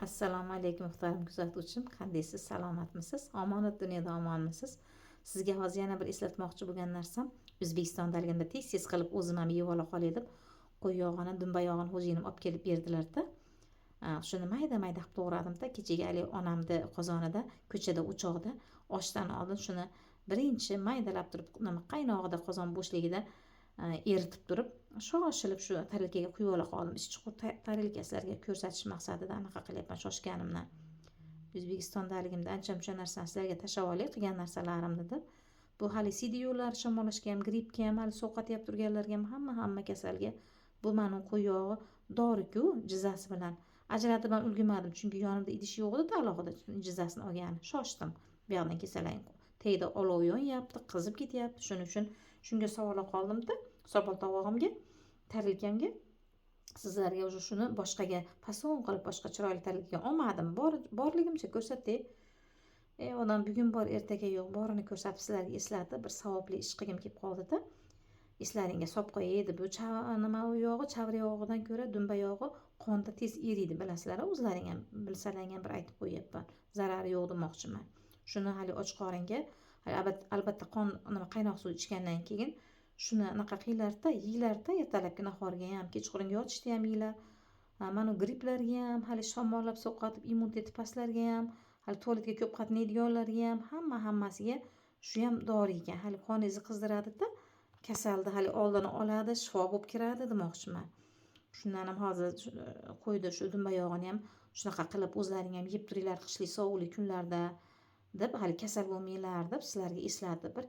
Assalomu alaykum, muhtaram kuzatuvchim. Qandaysiz, salomatmisiz? Omonat dunyoda omonmisiz? Sizga hozir yana bir eslatmoqchi bo'lgan narsam, O'zbekistondaligimda tez tez qilib o'zim ham yeb ola qolay deb qo'y yog'ini, dumba yog'ini xo'jayinim olib kelib berdilarda, shuni mayda mayda qilib to'g'radimda. Kechagi haligi onamni qozonida, ko'chada, o'choqda oshdan oldin shuni birinchi maydalab turib, nima, qaynog'ida, qozon bo'shligida eritib turib, shoshilib shu tarelkaga quyib ola qoldim. Ichi chuqur tarelka, sizlarga ko'rsatish maqsadida anaqa qilyapman shoshganimdan. O'zbekistondaligimda ancha muncha narsani sizlarga tashlab olay, qilgan narsalarimni deb. Bu hali siydik yo'llari shamollashga ham, grippga ham, hali sovqotyapti turganlarga ham, hamma hamma kasalga bu mani qo'y yog'i doriku. Jizzasi bilan ajratib ham ulgurmadim, chunki yonimda idish yo'q edi alohida jizzasini olgani. Shoshdim, bu yoqdan kesalang, tagida olov yonyapti, qizib ketyapti. Shuning uchun shunga solib qoldimda sopol tovog'imga, tarelkamga. Sizlarga уже shuni boshqaga fason qilib, boshqa chiroyli tarelkaga olmadim, bor borligimcha ko'rsatay. E, odam bugun bor, ertaga yo'q, borini ko'rsatib, sizlarga eslatib, bir savobli ish qilgim kelib qoldida, eslaringga solib qo'yay deb. Bu nima yog'i, chavra yog'idan ko'ra dumba yog'i qonda tez eriydi, bilasizlar, o'zlaring ham bilsalaring ham bir aytib qo'yyapman, zarari yo'q demoqchiman. Shuni hali och qoringa, albatta, qon, nima, qaynoq suv ichgandan keyin shuni anaqa qilinglarda, yeylarda. Ertalabki nahorga ham, kechqurungi yotishda ham yeylar. Mana gripplarga ham, hali shamollab, sovqotib, immuniteti pastlarga ham, hali tualetga ko'p qatnaydiganlarga ham, hamma hammasiga shu ham dori ekan. Hali qoningizni qizdiradida, kasalni hali oldini oladi, shifo bo'lib kiradi demoqchiman. Shundan ham hozir qo'ydi shu dumba yog'ini ham shunaqa qilib o'zlaring ham yeb turinglar qishlik sovuqli kunlarda deb, hali kasal bo'lmanglar deb sizlarga eslatib, bir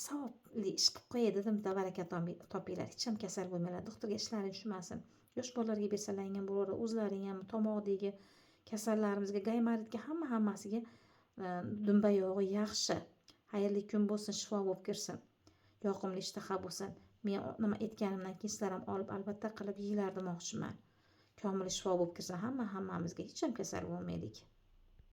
savobli ish qilib qo'yay dedimda. Baraka topinglar, hech ham kasal bo'lmanglar, doktorga ishlaring tushmasin. Yosh bolalarga bersalaring ham bo'laveradi, o'zlaring ham tomoqdagi kasallarimizga, gaymaritga, hamma hammasiga dumba yog'i yaxshi. Xayrli kun bo'lsin, shifo bo'lib kirsin, yoqimli ishtaha bo'lsin. Men nima aytganimdan keyin sizlar ham olib, albatta, qilib yeyglar demoqchiman. Komil shifo bo'lib kirsin hamma hammamizga, hech ham kasal bo'lmaylik.